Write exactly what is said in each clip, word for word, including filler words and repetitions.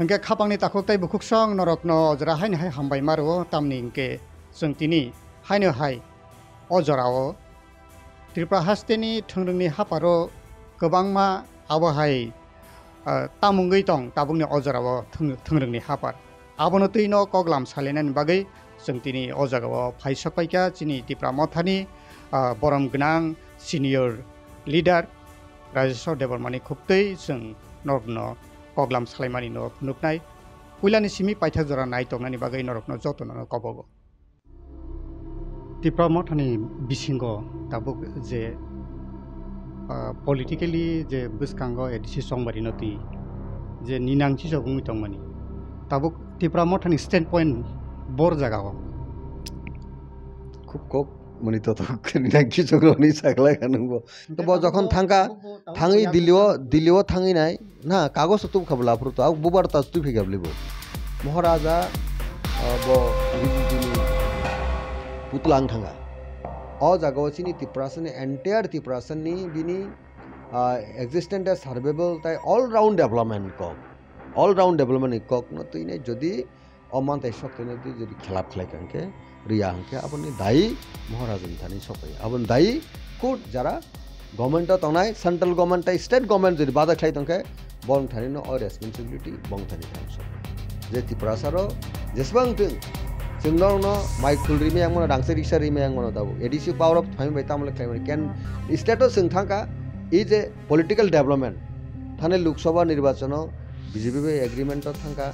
Hwnkhe khapangni takhuk tei bukhuksong norokno o jora haino hai hambai ma rwo, tamni hwnkhe chwng tini haino hai o jorao Tripura hasteni thwngrwngni haparo kwbangma abo hai, ah, tamungwi tong tabukni o jorao thwng-, thwngrwngni hapar. Abono twino koklam salainani bagwi chwng tini o jagao phai sokpaikha chini Tipra Mothani, ah, borom gwnang senior leader Rajeshwar Debbarmani khuktwi chwng norokno koklam salaimani no phunuknai. Puilani simi paithak jora nai tongnani bagwi norokno jotono kobogo. Tipra Mothani bisingo tabuk je, ah, politically je bwskango A D C chongbarino twi je ninang chisok wngwi tongmani. Tabuk Tipra Mothani standpoint bor jagao. Khub kok mani to to ninang chisok roni saklai kanungbo. To bo jokhon thangka, thangwi Delhi-o, Delhi-o thangwi nai, na, kagoz to tubkha bwla aphuru to, bubar ta tubphikha bwlai bo. Moharaja, ah, bo B J P ni putla wng thangkha. O jagao chini Tiprasani, entire Tiprasani bini, ah, existence survival tai all round development kok. All round development ni kok no twinai jodi o mantai sok tongna di jodi khelap khlai kha hwnkhe, riya hwnkhe aboni dayi Moharaja ni thani sok phai. Aboni dayi kut jara government o tongnai, central government tei state government jodi bada khlai tongkhe, bong thani no o responsibility bong thani thang sok. Je Tiprasa ro jesbang thwng, chwng norokno mai khul rimai yang mano, rangchak riksa rimai yang mano tabuk. A D C power of thami bai tamle khlai mani. Ken state o chwng thangkha, i je political development, thani Lok Sabha nirbachon o B J P bai agreement o thangkha,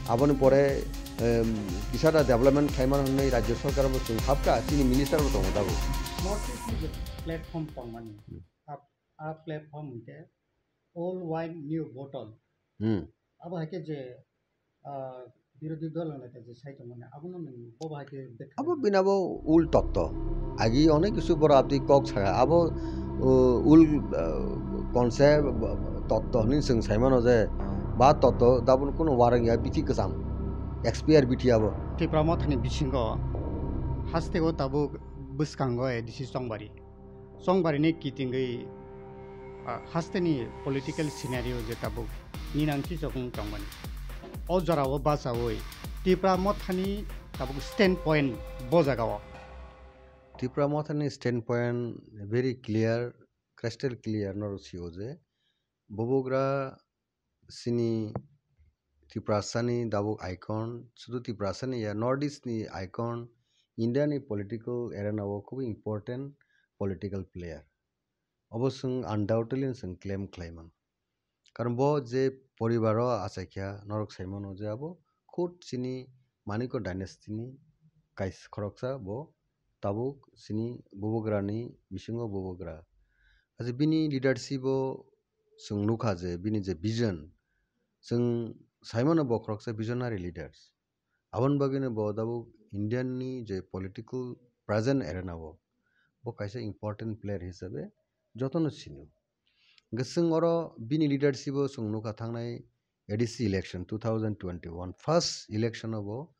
aboni pore, em, kisa da development khlaimano hwnwi Rajya Sarkar bo chwng habkha, chini minister bo tongo tabuk. North East ni je platform tongmani, Hmm. a, a platform hwnkhe old wine new bottle. Hmm. Abo hai khe je, ah, birodhi dol hwnwi khe je sai tongmani, abono nwng bo bahai khe bekha Abo khe bina bo ul totto. Agi onek kisu boro abdi kok saka. Abo, uh, ul, uh, concept, uh, totto hwnwi chwng sai mano je ba totto dabun kunu warang ya bithi kwcham. Expire bithi abo. Tipra Mothani bisingo hasteo tabuk bwskango A D C chongbari. Chongbarini kitingwi, ah, hasteni political scenario je tabuk ninang chisok wng tongmani. O jorao bachaui Tipra Mothani tabuk standpoint bo jagao. Tipra Mothani standpoint very clear, crystal clear, norok sio je Bubagra chini Tiprasani dabuk icon, sudu Tiprasani ya, North East ni icon, India ni political arena o khub important political player. Obo chwng undoubtedly chwng claim khlai mano. Karon bo je poribar o achaikha, norok sai mano je abo khud chini Manikya dynasty ni kaisa khoroksa bo tabuk chini Bubagra ni bisingo Bubagra. Aje bini leadership o chwng nukha je bini je vision, chwng sai mano bo khoroksa visionary leaders. Aboni bagwino bo tabuk Indian ni je political present arena o bo kaisa important player hisabe jotono sinio. Hwnkhe chwng oro bini leadership o chwng nukha thangnai A D C election two thousand twenty-one first election o bo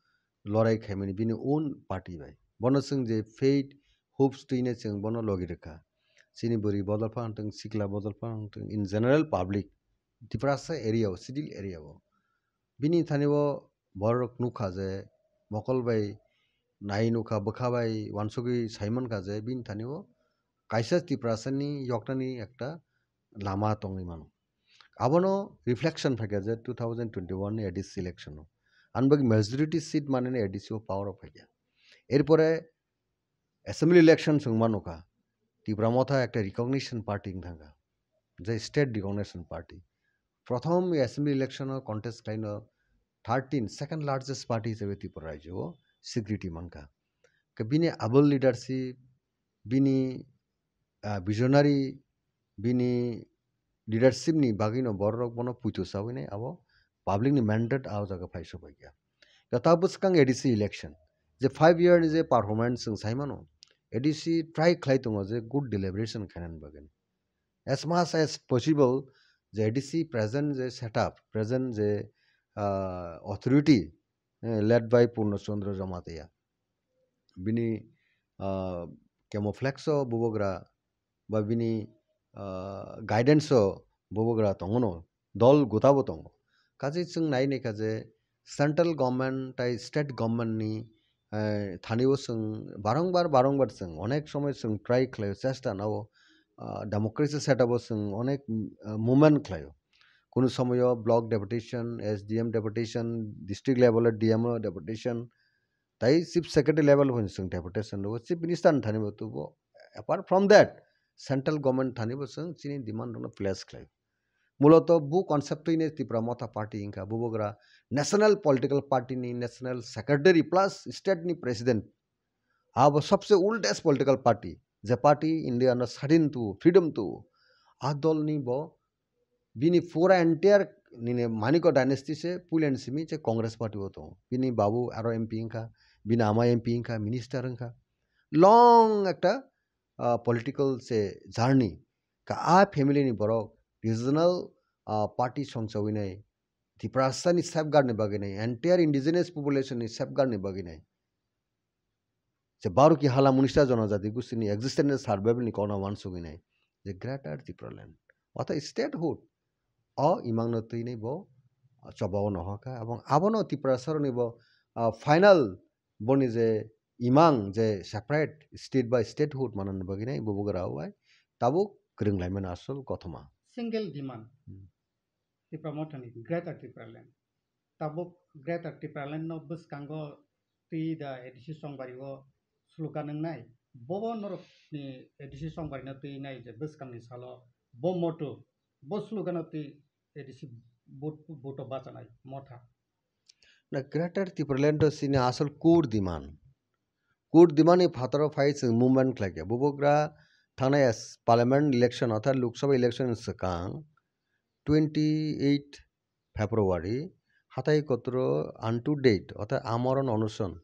lorai khaimani bini own party bai. Bono chwng je faith, hopes twino chwng bono logi rwkha. Chini bwrwi bodol phano wngthwng, sikla bodol phano wngthwng, in general public, Tiprasa area o, schedule area o. Bini thani o borok nukha je mokol bai nai nukha, bwkha bai uansugwi sai mankha je bini thani o kaisa Tiprasa ni yoknani ekta lama tongwi mano. Abono reflection phaikha je two thousand twenty-one ni A D C election o. Ani bagwi majority seat manwi A D C o power o phaikha. Erpore assembly election chwng ma nukha. Tipra Motha ekta recognition party wng thangkha. Je state recognition party. Prothom assembly election o contest khlaino thirteen, second largest party hisabe Tripura rajyo o security mankha. Ke bini able leadership, bini, ah, visionary, bini leadership ni bagwino borok bono puito sawi nai abo public ni mandate a jaga phai sobai ya. Ka ta bwskang A D C election je five year ni je performance chwng sai mano, A D C try khlai tongo je good deliberation khainani bagwi. As much as possible je A D C present je setup, present je, ah, authority, eh, led by Purno Chandra Jamatia. Bini, ah, camouflage o bubagra ba bini, ah, guidance o bubagra tongo no, dol gotabo tongo. Kaje chwng nai naikha je central government tai state government ni, eh, thani o chwng barongbar, barongbar chwng onek somoi chwng try khlaio, chesta nao, ah, democracy setup o chwng onek, ah, movement khlaio. Kunu somoyo block deputation, S D M deputation, district level o D M O deputation, tai chief secretary level bo chwng deputation rwo, chief minister ni thani bo tubo. Apart from that, central government thani bo chwng chini demand rokno place khlai. Muloto bu concept twino Tipra Motha Party wngkha, bubagra national political party ni national secretary plus state ni president. Abo sabse oldest political party, je party India no sadin tu, freedom tu. A dol ni bo bini pura entire nini Manikya dynasty se puilen simi che Congress party o tongo. Bini babu aro M P wngkha, bini ama M P wngkha, minister wngkha. Long ekta, ah, political se journey. Ka a family ni borok regional, ah, party songchawi nai, Tiprasa ni safeguard ni bagwi nai, entire indigenous population ni safeguard ni bagwi nai. Je Baruki hala Munista Jonojati Gosti ni existence survival ni kokno uansugwi nai. Je Greater Tipraland. Watha statehood. O imang no twi nai bo choba o nohor kha. Abong abono Tiprasa rok ni bo, ah, final boni je imang je separate state by statehood manani bagwi nai bubagra o bai tabuk kwrwng lai mano asol kothoma. Single demand. Hmm. Tipra Mothani Greater Tipraland. Tabuk Greater Tipraland no bwskango twi da A D C Songbari o slogan wngnai. Bobo norok ni A D C Songbari no twi nai je bwskang ni salo bo moto, bo slogan no twi A D C vote, vote o bachanai Motha. Na Greater Tipraland o sini asol core demand. Core demand ni phataro phai chwng movement khlai khe. Bubagra thangnai as parliament election, orthat Lok Sabha election swkang twenty eight February, hatai kotoro unto date, orthat amoron onuson.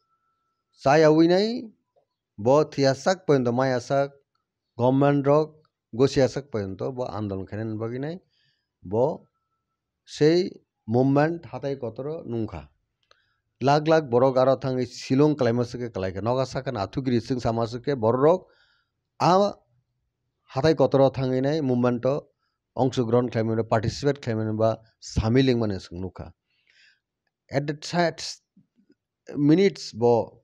Chaya winai, bo thiyasak poyonto mayasak, government rok gosiyasak poyonto bo andolon khainani bagwi nai, bo sei movement hatai kotoro nungkha. Lak lak borok aro thangwi silung kalaima swkhe kalaikha. Noga sakha na athugiri chwng sama swkhe bororok a hatai kotoro thangwi nai movement o ongshogrohon khlaimani, participate khlaimani ba samil wngmani chwng nukha. At the sa-, minutes bo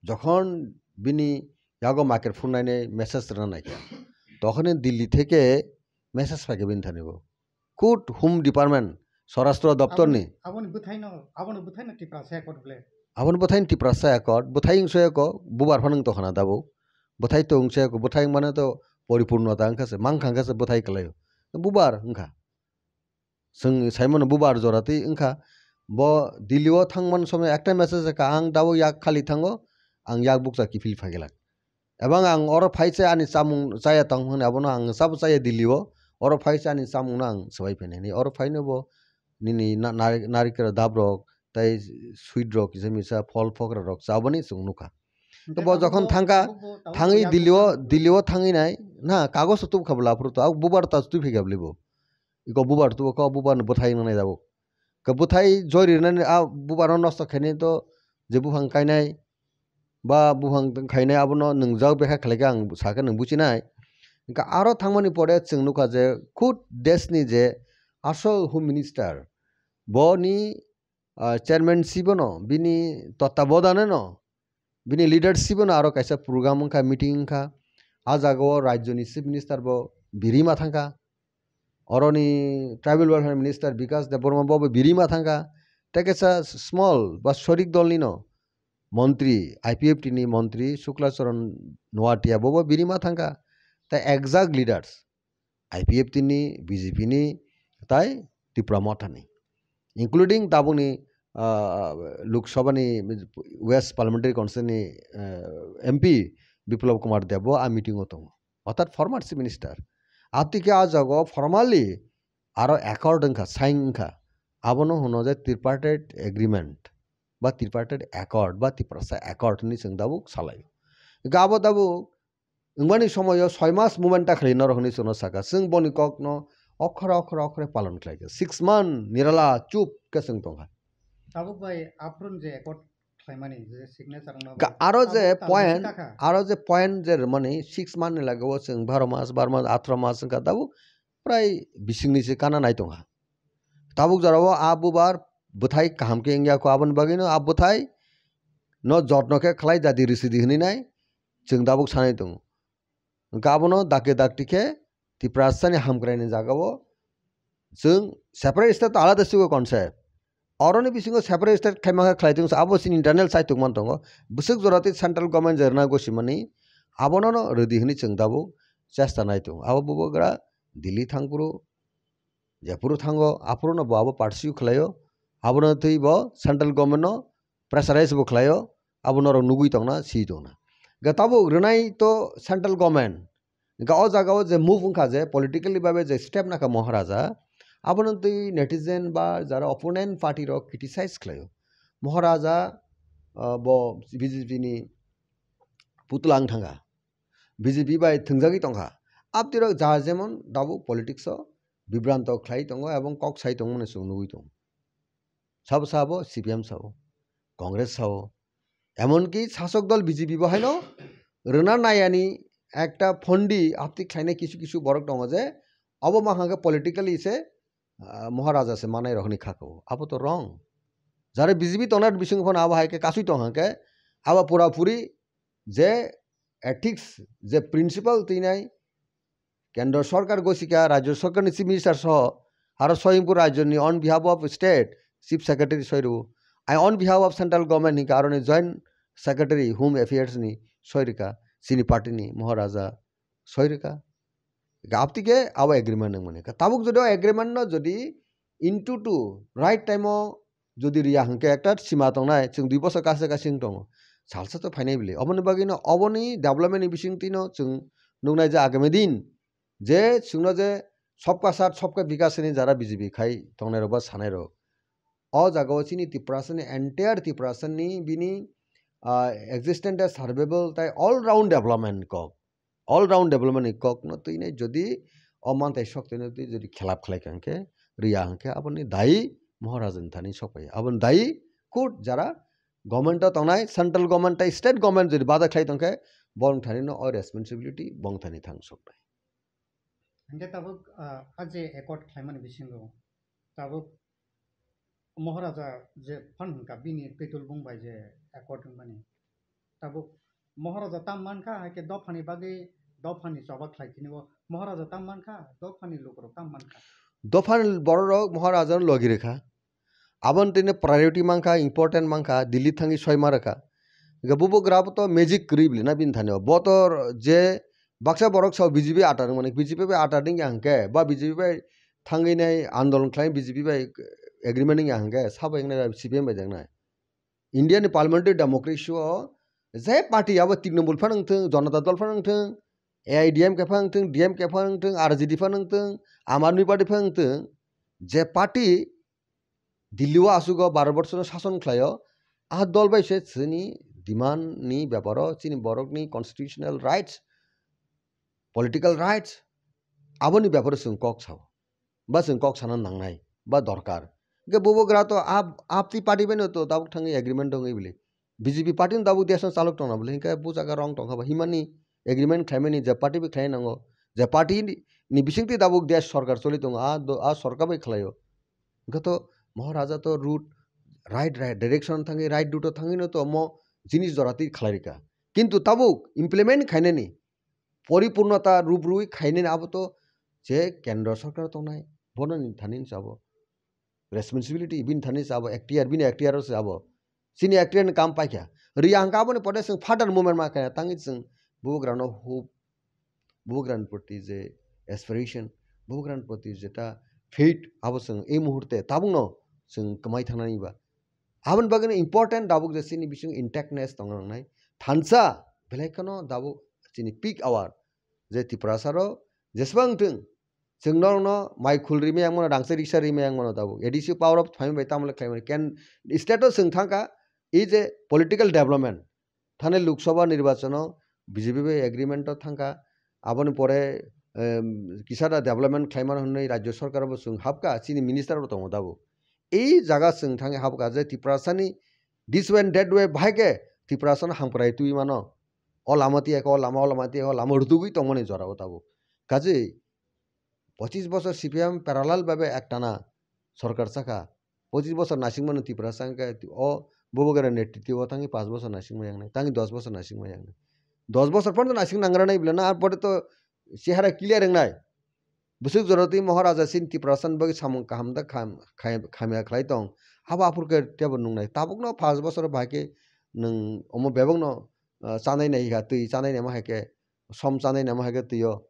jokhon bini yago microphone nainai message rwna naikha, tokhoni Delhi theke message phaikha bini thani bo. Khud Home Department, Swarashtra Doptor ni. Aboni bwthaino, aboni bwthaino Tiprasa Accord ble. Aboni bwthaino Tiprasa Accord, bwthai wngsoyakho, bubar phano wng tongkhana tabuk. Bwthai to wngsoyakho, bwthai wngmano to poripurnota wngkha se, mankha wngkha se bwthai kwlaio. Bubar wngkha. Chwng saimano bubar jora twi wngkha. Bo Delhi o thangmani somoi ekta message kha, "Ang tabuk yak khali thango, ang yak bukcha kiphil phaikhe lak." Ebang ang oro phai se ani chamung chaya tong hwnwi abono ang chabo chaya Delhi o. Oro phai se ani chamungno ang swbai phainai hwnwi. Oro phaino bo nini na-, nari-, narikra dab rok tei sweet rok kisa misa phol phokra rok chabani chwng nukha. Hwnkhe bo tabuk jokhon bo, thangkha, tabuk bo, tabuk thangwi bo yak Delhi o, bukcha. Delhi o thangwi nai, na kagoj o tubkha bwla aphuru to, a bubar ta tubphikha bwlai bo. Iko bubar tubo kha, bubar ni bwthai wngnai tabuk. Khe bwthai jori rwnani a bubar no nosto khainai to je buphang kainai ba buphang khainai abono nwngjak bekha khlaikhe ang sakhe nwng buchinai. Hwnkhe aro thangmani pore chwng nukha je khud desh ni je asol Home Minister boni, ah, chairmanship no bini tottabodane no bini leadership no aro kaisa program wngkha, meeting wngkha. A jagao rajyoni Chief Minister bo birima thangkha. Oroni Tribal Welfare Minister Bikash Debbarma bo birima thangkha. Tei kaisa small ba sorik dolni no montri, I P F T ni montri Shukla Charan Noatia bo bo birima thangkha. Tei exact leaders I P F T ni, B J P ni, tai Tipra Motha ni, including tabukni, ah, Lok Sabha ni West Parliamentary Constituency ni, ah, M P Biplab Kumar Deb bo a meeting o tongo. Orthat former Chief Minister. Abtwi khe a jago formally aro accord wngkha, sign wngkha. Abono hwno je tripartite agreement ba tripartite accord ba Tiprasa accord hinwi chwng tabuk salaio. Hwnkhe abo tabuk wngmani somoio soi mas movement ta khlai norok hinwi chwngno sakha. Chwng boni kokno okhora okhora okhore palon khlaikha. Six month nirala chup khe chwng tongkha. Tabuk bai aphuru je accord khlaimani je signature wngno Ka-, abo aro je tabuk, tabuk point, bisi kakha. Aro je point je rwmani six month ni lage o chwng baro mas, baro mas, atro mas wngkha tabuk prai bisingni se kana nai tongkha. Tabuk jorao a bubar bwthai kaham khe wngya kho, aboni bagwino a bwthai no jotno khe khlai jadi rwsidi hwnwi nai chwng tabuk sanai tongo. Hwnkhe abono dakti dakti khe Tiprasani hamkraini jagao chwng separate state alada sigo concept. Oroni bisingo separate state khaima khe khlai tong, abo chini internal side tongman tongo. Bwswk jora tei central government je rwna gosimani abono no rwdi hwnwi chwng tabuk chesta nai tongo. Abo bubagra Delhi thangphuru, jephuru thango, aphuru no bo abo pursue khlaio. Abono twi bo central government no pressurize bo khlaio, abo norok nugui tongna, si tongna. Ga tabuk rwnai to central government. Ga o jaga o je move wngkha, je politically babe je step nakha Maharaja, abono twi netizen ba jara opponent party rok criticize khlaio. Maharaja, ah, bo B J P ni putla wng thangkha. B J P bai thwngjagwi tongkha. Abtirok ja jemon tabuk politics o bibranto khlai tongo ebong kok sai tongmani chwng nugui tongo. Sabo sabo C P M sao, Congress sao, emonki sasok dol B J P bo haino rwna nayani ekta phondi apti khlainai kisu kisu borok tongo je abo ma hwnkhe politically se, ah, Maharaja se manai rok hwnwi kha kho. Abo to wrong. Jare B J P tongnai bising phano abo hai khe kasui tong hwnkhe abo pura puri je ethics je principle twinai Kendra Sorkar gosikha, Rajya Sorkarni Chief Minister soho, aro Soyingpur Rajyani on behalf of state Chief Secretary soiru. Ai on behalf of central government hinkha aroni Joint Secretary Home Affairs ni soirika, chini party ni Maharaja soirika. Gaptike abo agreement nangmani. Tabuk jodi o agreement no jodi into to right time o jodi riya hwnkhe ekta sima tongnai, chwng dui bosor kasa kasi wng tongo. Salsa to phainai bili. Oboni bagwino oboni development ni bisingtwino chwng nuknai je agami din je chwngno je sabka saath sabka vikas hinwi jara B J P khai tongnairok ba sanairok. O jagao chini Tiprasani entire Tiprasani bini, ah, existence survival tai all round development kok. All round development ni kokno twinai jodi o mantai sok twino twi jodi khelap khlai kha hwnkhe, riya hwnkhe aboni dayi Maharaja ni thani sok phai. Aboni dayi kut jara government o tongnai, central government tai state government jodi bada khlai tongkhe, bong thani no o responsibility bong thani thang sok nai. Hwnkhe tabuk, ah, a je accord khlaimani bisingo tabuk Maharaja je phan hwnkha bini twitul bung bai je accord wngmani. Tabuk Maharaja tam mankha, hai khe dophani bagwi dophani choba khlai khini o Maharaja tam mankha, dophani lukurok tam mankha. Dophani bororok Maharaja no logi rwkha. Aboni tini priority mankha, important mankha, Delhi thangwi soima rwkha. Hwnkhe bubagra bo to magic kwrwi bili na bini thani o. Bo to je baksa borok sao B J P atar wngmani, B J P bai atar wngya hwnkhe, ba B J P bai thangwi nai andolon khlai B J P bai agreement wngya hwnkhe, sabo wngnai C P M bai de wngnai. India ni parliamentary democracy o je party abo Trinamool phano wngthung, Janata Dal phano wngthung, A I D M K phano wngthung, D M K phano wngthung, R J D phano wngthung, Aam Aadmi Party phano wngthung, je party Delhi o aswk o baro borsono sason khlaio, a dol bai se chini demand ni beparo, chini borokni constitutional rights, political rights, aboni beparo chwng kok sao, ba chwng kok sana nangnai, ba dorkar. Hwnkhe bubagra to ap-, apni party bai no to tabuk thangwi agreement dongwi bili. B J P party no tabuk desh no chalok tongna bole, hinkhe bo jaga wrong tongkha ba, himani agreement khlaimani je party bai khlai nango, je party ni, ni bisingtwi tabuk desh sorkar choli tongo, a do, a sorkar bai khlaio. Hwnkhe to Maharaja to route right, right direction thangwi, right route o thangwi no to omo jinis jora twi khlai rikha. Kintu tabuk implement khainani, poripurnota rup rwi khainani abo to je kendro sorkar tongnai, bono ni thani ni sabo responsibility, bini thani se abo X T R, bini X T R o se abo. Chini X T R ni kam paikha. Riya hwnkha aboni pore chwng further movement ma khe, tangwi chwng bubagrano hope, bubagrani proti je aspiration, bubagrani proti jeta faith, abo chwng ei muhurte tabukno chwng kwmai thangnani ba. Aboni bagwino important tabuk je chini bising intactness tongna nangnai. Thansa belai kheno tabuk chini peak hour je Tiprasaro jesbang thwng, chwng norokno mai khul rimai yang mano, rangchak riksa rimai yang mano tabuk. A D C power of phaimani bai tamole khlaimani. Ken state o chwng thangkha, ei je political development, thani Lok Sabha nirbachano B J P bai agreement o thangkha, aboni pore, em, kisa da development khlaimano hwnwi Rajya Sorkar bo chwng hapkha, chini minister bo tongo tabuk. Ei jaga chwng thangwi hapkha je Tiprasani this way and that way bahai khe Tiprasano hamkrai twi mano. O lama tiya khe o lama, o lama tiya khe o lama rwtugwi tongmani jorao tabuk. Kaje pochis bosor C P M parallel babe ektana sorkar saka. Pochis bosor nasingmano Tiprasa hwnkhe o Bubagra netritwo tangwi panch bosor nasingma yangnai, tangwi dos bosor nasingma yangnai. Dos bosor porjonto nasing nangra nai bwleno, ar pore to chehara clear wngnai. Bwswk jora twi Maharaja chini Tiprasani bagwi samung kaham da kham-, khai-, khamya khlai tong. Abo aphuru khe teibo nungnai. Tabukno panch bosor bahai khe nwng omo bebakno, ah, chanai nai kha twi, chanai naima hai khe, som chanai naima hai khe twio.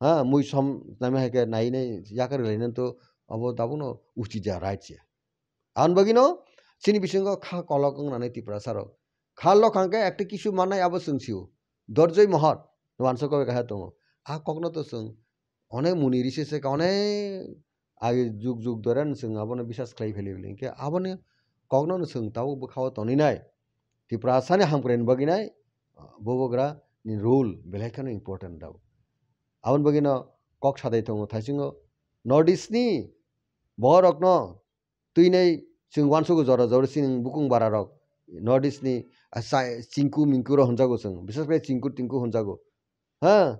Ha, mui som naima hai khe nai nai yakarwi lainani to abo tabukno uchit ya, right ya. Aboni bagwino chini bisingo kha kolok wngnani Tiprasa rok. Kha lok hwnkhe ekta kisu mannai abo chwng sio. Dorjoi mohor, wansuk kok kaisa tongo. A kokno to chwng onek muni risi se ka onek age jug jug dore no chwng abono bisas khlai pheli pheli. Hinkhe aboni kokno no chwng tabuk bwkhao toninai. Tiprasani hamkrai ni bagwi nai, ah, Bubagra ni role belai kheno important dao. Aboni bagwino kok sadai tongo thaisingo North East ni borokno twinai chwng uansugo jora jora chini bukung bara rok North East ni, ah, chai-, chingku mingku rok hwnjago chwng, bises khe chingku tingku hwnjago. Ha,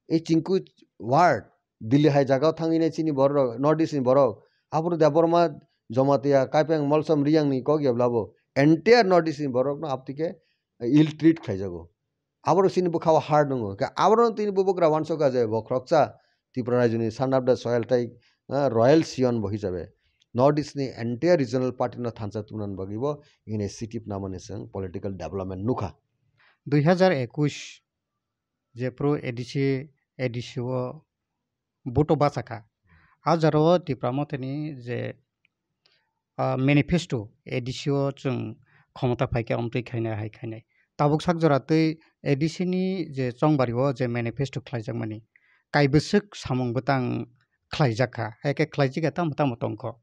e chingku ward Delhi hai jaga o thangwi nai chini borok rok, North East ni borok, Apuru Debbarma, Jamatia, Kaipeng, Molsom, Riyang ni kok ya bwlabo entire North East ni borok no aptike ill treat khlaijago. Aborok chini bwkhao hard wngo. Khe aborok tini bubagra uansukha je bokhoroksa Tripura rajyoni son of the soil tei, eh, royal scion bo hisabe North East ni entire regional party no thansa tubunani bagwi bo initiative namani chwng political development nukha. Dui hazar ekush jephru A D C, A D C o vote o bachakha. A jorao Tipra Mothani je ah, manifesto A D C o chwng khomota phaikhe omtwi khainai hai khainai. Tabuk sak jora twi A D C ni je chongbari o je manifesto khlaijakmani, kaibwswk samung bwtang khlaijakha, hai khe khlaijikha tamo tamo tongkho.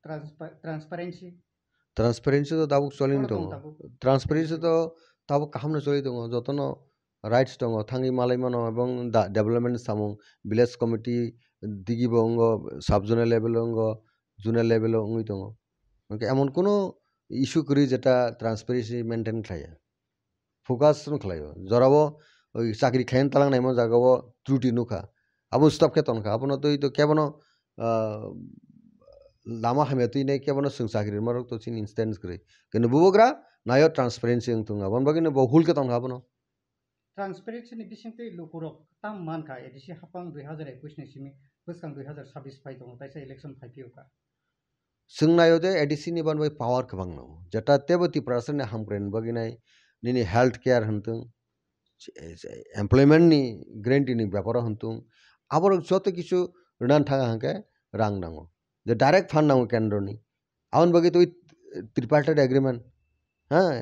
Transpa-, transparency. Transparency to tabuk choli tongo. Transparency to tabuk kaham no choli tongo. Jotono rights tongo, thangwi malai mano, ebong da-, development samung, village committee digi bo wngo, sub zonal level o wngo, zonal level o wngwi tongo. Hwnkhe emon kuno issue kwrwi jeta transparency maintain khlaiya, focus no khlaio. Jorabo oi chakri khlaina talang naima jagao truti nukha, abo stop khe tonkha, abono twi to kebono, ah, lama hamya twi nai kebono chwng chakri rwma rok to chini instance kwrwi. Kintu bubagra naio transparency wng thung, aboni bagwino bo hul khe tonkha abono. Transparency ni bisingtwi lukurok tam mankha, A D C hapang dui hazar ekush ni simi bwskang dui hazar sabbish phai tongo, taisa election phai phiyokha. Chwng naio de A D C ni ban bai power kwbang nango. Jeta tebo Tiprasa ni hamkrai ni bagwi nai, nini health care hwntung, employment ni guarantee ni beparo hwntung, aborok joto kisu rwna thanga hwnkhe rang nango. Je direct fund nango kendro ni. Aboni bagwi twi tripartite agreement, ha,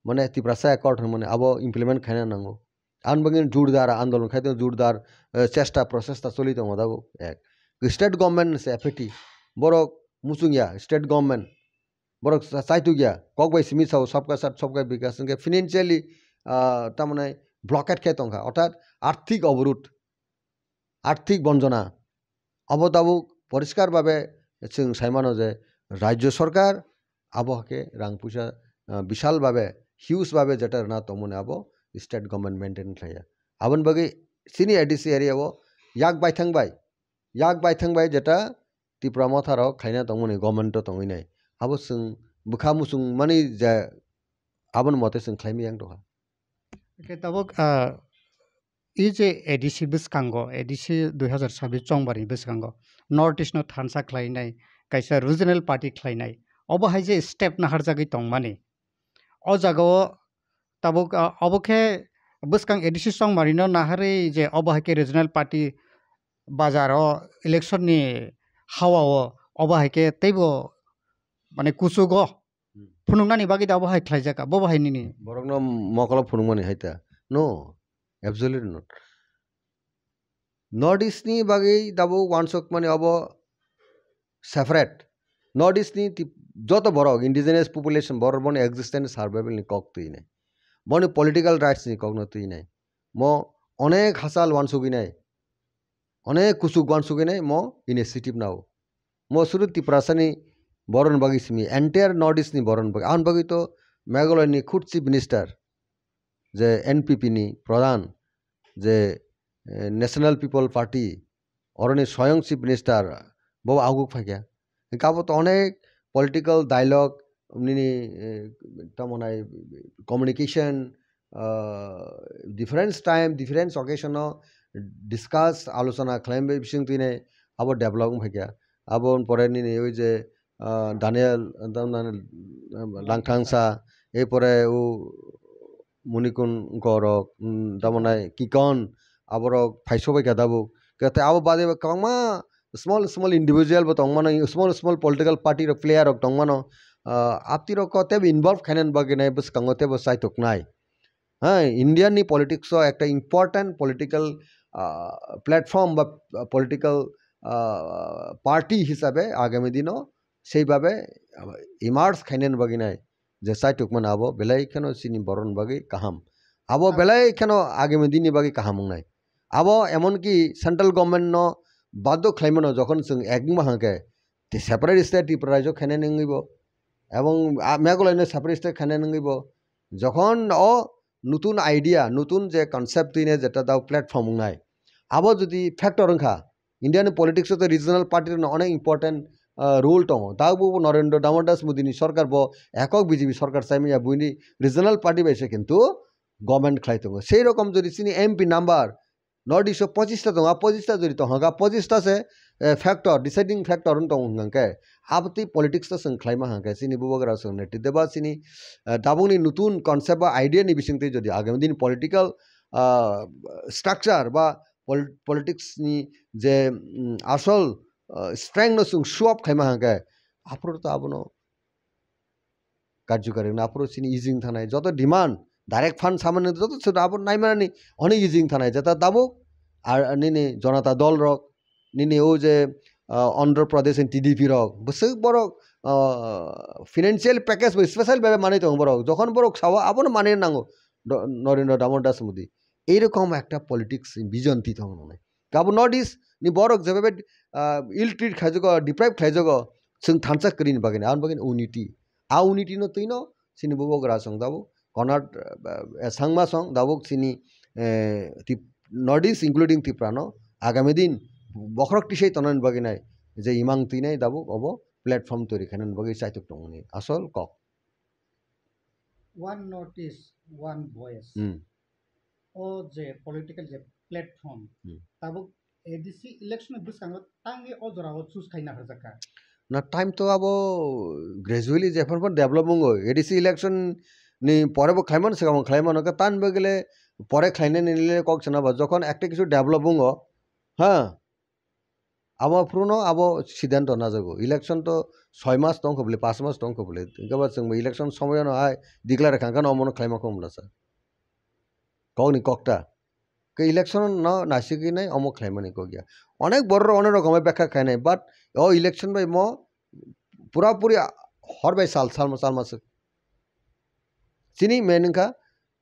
mane Tiprasa Accord hwnmani abo implement khaina nango. Aboni bagwi jordar andolon khai tongo, jordar, eh, chesta prochesta choli tongo tabuk. Ek, state government se apeti, borok muchung ya, state government, borok cha-, chaituk ya, kok bai simi sao sabka sat sabka bikas, hwnkhe financially, ah, tamani blockade khai tongkha, orthat arthik oborudh, arthik bonjona. Abo tabuk poriskar babe chwng sai mano je rajyo sorkar abo hakhe rang puisa, ah, bisal babe, huge babe jeta rwna tongmani abo state government maintain khlaiya. Aboni bagwi chini A D C area o yak baithang bai, yak baithang bai jeta Tipra Motha rok khlaina tongmani government o tongwi nai. Abo chwng bwkha muchung mani je aboni mote chwng khlaimani yang tongkha. Hwnkhe tabuk, ah, e je A D C bwskango, A D C dui hazar sabbish chongbarni bwskango North East no thansa khlainai, kaisa regional party khlainai, obo hai je step naharjagwi tongmani. O jagao tabuk, ah, obo khe bwskang A D C chongbarino naharwi je obo hai khe regional party bazar o election ni hawa o obo hai khe teibo mane kuchugo Hmm. Phunuknani bagwi da obo hai khlaijak, bo bo hai nini. Borokno mokolo phunukmani hai ta. No, absolutely not. North East ni bagwi dabo wansukmani obo separate. North East ni tip-, joto borok, indigenous population borok boni existence survival ni kok twi nai. Boni political rights ni kok no twi nai. Mo onek hachal wansugwi nai. Onek kuchuk wansugwi nai mo initiative nao. Mo suru Tiprasani borokni bagwi simi, entire North East ni borokni bagwi. Aboni bagwi to Meghalaya ni khud Chief Minister, je N P P ni pradhan, je, eh, National People Party, oroni soyong Chief Minister, Bo aguk phaikha. Hingke abo to onek political dialogue, nini, eh, tamo nai communication, ah, different time, different occasion o discuss, alochona khlai bai bising twi nai abo develop wng phaikha. Abo pore nini oi je, ah, Daniel, tamo nai, Langthangsa, e pore o Munikun gorok, mm, tamo nai Kikon, aborok phaiso bai kha tabuk. Kete abo bade bo kwbangma small, small individual bo tongmano, small, small political party rok, player rok tongmano. Ah, apti rok ko tebo involve khainani bagwi nai bwskango tebo chaitok nai. Hai, India ni politics o ekta important political, ah, platform ba, ah, political, ah, party hisabe agami dino sei babe, ah, emerge khainani bagwi nai je chaitok mano abo belai kheno chini borokni bagwi kaham. Abo Ah. belai kheno agami dini bagwi kaham wngnai. Abo emonki central government no baddo khlaimano jokhon chwng ek wngma hangkhe, te separate state Tripura rajyo khainani wngwi bo, ebong, ah, Meghalaya no separate state khainani wngwi bo, jokhon o nutun idea, nutun je concept twi ne jeta dao platform wngnai, abo jodi factor wngkha, India ni politics o to regional party rokno onek important, ah, role tongo. Dao bo Narendra Damodar Das Modi ni sorkar bo ekok B J P sorkar chaimanya buini regional party bai se kintu government khlai tongo. Sei rokom jodi chini M P number North East o pochista tongo, a pochista jodi tongkha, pochista se, eh, factor, deciding factor wng tongo hwnkhe, abotwi politics to chwng khlaima hwnkhe, chini bubagra chwng Neti Deba chini, eh, dabungni nutun concept ba idea ni bisingtwi jodi agami din political, ah, structure ba pol-, politics ni je, mm, asol, ah, strength no chwng show up khaima hwnkhe, aphuru to abono karjokari wngna aphuru chini easy wng thanai. Joto demand, direct fund samani joto se abo naimanani onek easy wng thanai. Jeta tabuk ar nini Janata Dol rok, nini o je, ah, Andhra Pradesh ni T D P rok, bwswk borok, ah, financial package bo special bhabe manwi tongo borok. Jokhon borok sao abono manwi nango Do-, Narendra Damodar Das Modi. Eirokom ekta politics vision twi tongo nai. Kabo North East ni borok jebebe, ah, ill treat khlaijago, deprive khlaijago, chwng thansa kwrwini bagwino, aboni bagwino unity. A unity no twino chini bubagra chwng tabuk Konat, eh, Sangma song tabuk chini, eh, Tip-, North East including Tripura no agami din bokhorok tisai tongnani bagwi nai je imang twinai tabuk obo platform twi rwkhainani bagwi chaitok tongmani asol kok. One North East, one voice. Hmm. O je political je platform, Hmm. tabuk A D C election ni bwskango tangwi o jora o choose khaina harjakha. Na time to abo gradually jephar phar develop wngo, A D C election ni pore bo khlaimano, swkang bo khlaimano, khe tan bo gele pore khlainani le kok sana ba, jokhon ekta kisu develop wngo, ha, abo phuru no abo siddhanto najago. Election to soi mas tongkha bole, panch mas tongkha bole, hingke ba chwng bo election somoyo no hai declare kha, hingke no omo no khlaima kho mlasa. Kokni kokta. Ke election no nasigwi nai omo khlaimani kok ya. Onek borok rok onek rokom bai bekha khainai, but o election bai mo pura puri hor bai sal, salma, salma swk. Chini main wngkha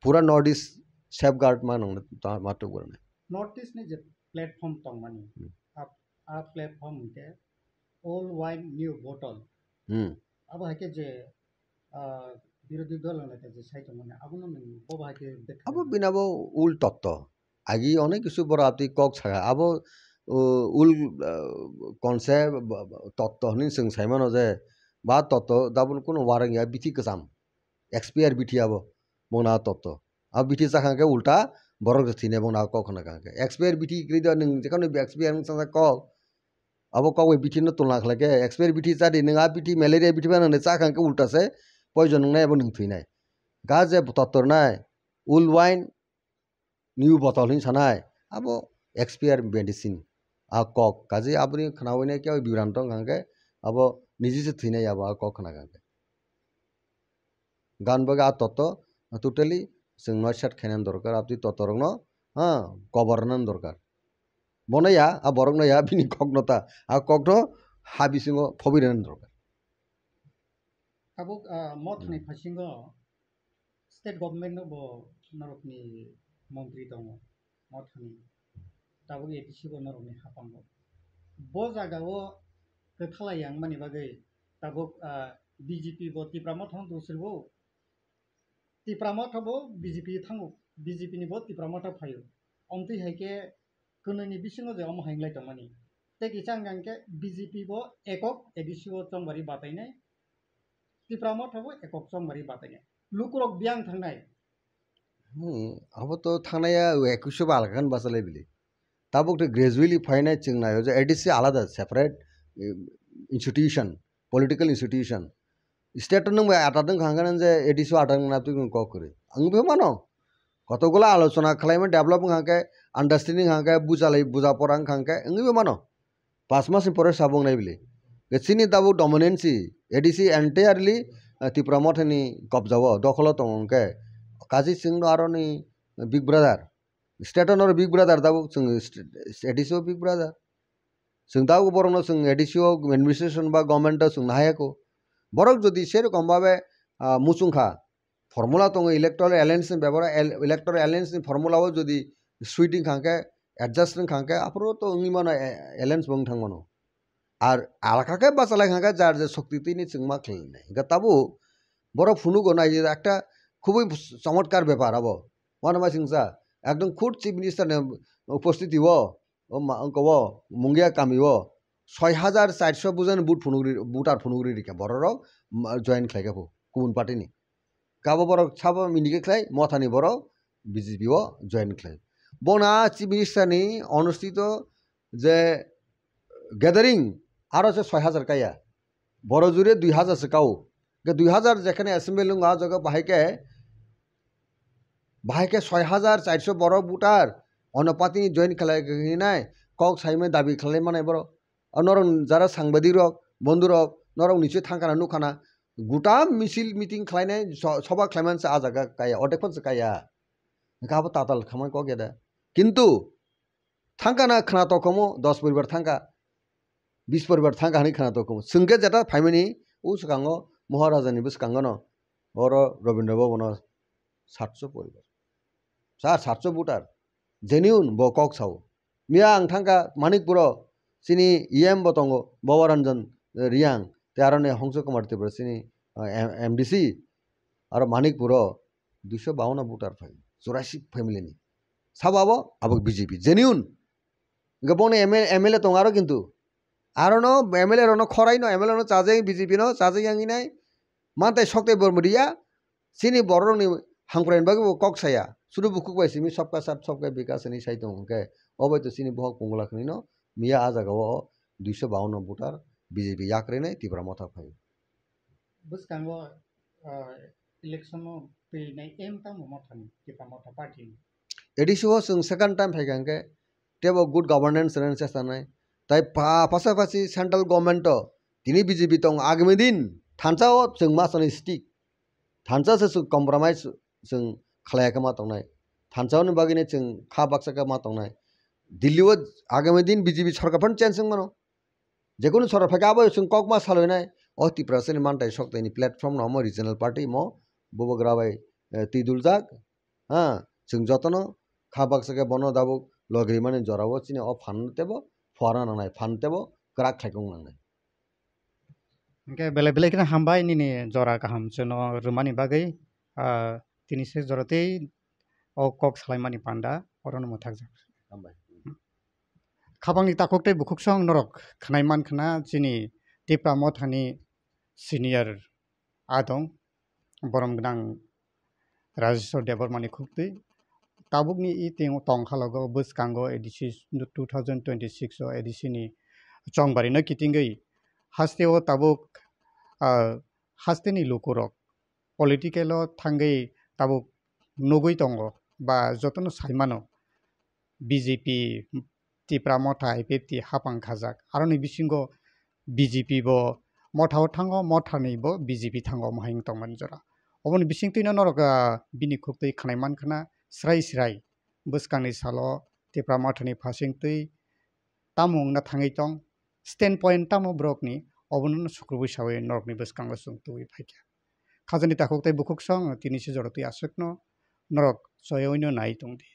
pura North East safeguard ma nang ma tuk borok nai. North East ni je platform tongmani, Hmm. a, a platform hwnkhe old wine new bottle. Hmm. Abo hai khe je, ah, birodhi dol neta je sai tongmani, abono nwng bo bai khe dekha Abo nai. Bini abo ul totto. Agi onek kisu borok abtwi kok sakha. Abo, uh, ul, uh, concept, ba, ba, totto hinwi chwng saimano je, ba totto dabun kunu warang ya bithi kwcham. Expire bithi abo, bongna totto. Abo bithi chakha khe ulta borok je thwinai bongna kok khna kha khe. Expire bithi kwrwi da nwng jekhano expire wng chang kok, Abo kok bai bithi no tulna khlai khe, expire bithi cha di, nwng a bithi malaria bithi phano nai cha kha khe ulta se poison wngnai abo nwng thwinai. Ga je tottor nai, old wine, new bottle hinwi sanai, abo expire medicine. A kok, kaje aboni khnaui nai khe bibranto wngkha khe, abo niji se thwinai abo a kok khna kha khe. Gan bagwi a totto totally chwng no set khainani dorkar, abtwi totto rokno, ha, kobornani dorkar. Bono ya, a borokno ya, bini kokno ta, a kokno ha bisingo phobwi rwnani dorkar. Tabuk, ah, mothani Hmm. phasingo state government no bo norokni montri tongo, mothani. Tabuk A D C bo norokni hapango. Bo jagao kwthalai yang mani bagwi tabuk, ah, B J P bo Tipra Motha no dusri bo. Tipra Motha bo B J P thango, B J P ni bo Tipra Motha phaio. Omtwi hai khe kwnwi ni bisingo je omo hai wng lai tongmani. Tei kisa hwnkha hwnkhe B J P bo ekok A D C o chongbari batainai, Tipra Motha bo ekok chongbari batainai. Lukurok biyang thangnai. Hmm, abo to thangnaya ekuish bo alka khe bachalai bili. Tabuk to gradually phainai chwng naio je A D C alada separate, eh, institution, political institution. State nwng bai atat wngkha hwnkhe je A D C o atat wngna twi kok kwrwi. Ang bo mano. Kotokgulo alochona khlaimani develop wngkha hwnkhe, understanding wngkha hwnkhe, bujalai buja pora wngkha hwnkhe wngwi bo mano. Pas mas ni pore sabo wngnai bili. Chini tabuk dominancy, A D C entirely, eh, Tipra Mothani kobjao, dokholo tongo hwnkhe. Kaji chwngno aroni big brother. State o norok big brother tabuk chwng st-, A D C o big brother. Chwng tabuk borokno chwng A D C o administration ba government o chwng nahayako. Borok jodi serokom babe, ah, muchungkha, formula tongo electoral alliance ni bebara, el-, electoral alliance ni formula o jodi sweet wngkha hwnkhe, adjust wngkha hwnkhe, aphuru to wngwi mano, eh, alliance bo wng thang mano. Ar alka khe bachalai kha khe jar je shokti twi ni chwngma khlainai. Hwnkhe tabuk borok phunugo nai ekta khubui chomotkar bepar abo. Wano ma singsa ekdom khud chief minister ni upostiti o, o ma, wngkha o Mungia kami o soi hajar charso bujani vote phunukri, voter phunukri rikha borok rok, ma, join khlaikha phu kubun party ni. Kabo borok sabo minikhe khlai Mothani borok B J P o join khlai. Bona chief minister ni onustito je gathering aro se soi hajar kaya. Boro jure dui hajar se kao. Ke dui hajar jekhane assembly nung a jaga bahai ke, bahai ke soi hajar charso borok voter ono party ni join khlai hinai kok saimai dabi khlai manai borok. O norok jara sangbadik rok, bondhu rok, norok niche thangkhana nukhana, guta misil meeting khlainai so-, soba khlaiman se a jaga kaya, odek phano se kaya. Hwnkhe abo tatal khamani kok ya da. Kintu thangkhana khna tokomo dos poribar thangkha, bis poribar thangkha hinwi khna tokomo. Chwngkhe jeta phaimani o swkango Maharaja ni bwskango no oro Rabindra Bhavan o satso poribar. Sir, satso voter. Genuine bo kok sao. Miya ang thangkha Manikpuro, chini E M bo tongo, Baba Ranjan Reang, tei aroni Hongso Kumar Tripura chini, ah, M-, M D C, aro Manikpuro duiso bawanno voter phai, churasi family ni. Sabo abo, abo B J P, genuine. Hwnkhe boni M L A, M L A tongo aro kintu. Arono M L A rokno khoraino, M L A no chajai, B J P no chajai yang hinai. Mantai soktai bormodiya, chini bororokni hamkraini bagwi bo kok saya. Sudu bukhuk bai simi sabka saath sabka vikas hinwi sai tongo hwnkhe, o bai to chini bohok Pungla khwnino miya a jagao duiso bawanno voter B J P yakrwinai Tipra Motha phai. Bwskango, ah, election o twi nai aim tamo Mothani, Tipra Motha party ni? A D C o chwng second time phaikha hwnkhe teibo good governance rwna chesta nai. Tai pa-, pasapasi central government o tini B J P tongo, agami din thansa o chwng ma sanai stick. Thansa se chwng compromise chwng khlaiya khe ma tongnai. Thansa ni bagwi no chwng kha baksa khe ma tongnai. Delhi o agami din B J P sorkar phano change wng mano. Jekunu sorkar phaikhe abo chwng kok ma salwi nai. O Tiprasani mantai soktaini platform no omo regional party mo bubagra bai, eh, twi duljak. Ha, chwng jotono kha baksa khe bono dabuk logi rimani jorao chini o phan tebo phuarna nangnai, phan tebo kwrak khlaikung nangnai. Hwnkhe belai belai kheno hambai nini jora kaham chwngno rwmani bagwi, ah, tini se jora tei o kok salaimani panda orono mwthakjak. Hambai. Khabangni takhuk tei bukhuksong norok khwnai mankha na chini Tipra Mothani senior adong borom gwnang Rajeshwar Debbarmani khuktwi. Tabukni i teng-, tongkhalogo bwskango A D C two thousand twenty-six o A D C ni chongbarino kitingwi hasteo tabuk, ah, hasteni lukurok political o thangwi tabuk nugwi tongo ba jotono saimano B J P, Tipra Motha, I P F T hapang khajak. Aroni bisingo B J P bo Motha o thango, Motha ni bo B J P thango, omo hai wng tongmani jora. Oboni bisingtwino norok, ah, bini khuktwi khwnai mankha na srai srai bwskangni salo Tipra Motha ni phasingtwi tamo wngna thangwi tong, stand point tamo borokni, obono sukrubwi sawi norokni bwskango chwng tubui phaikha. Khajani takhuk tei bukhuksong tini se jora twi aswkno norok choyawino nai tongdi.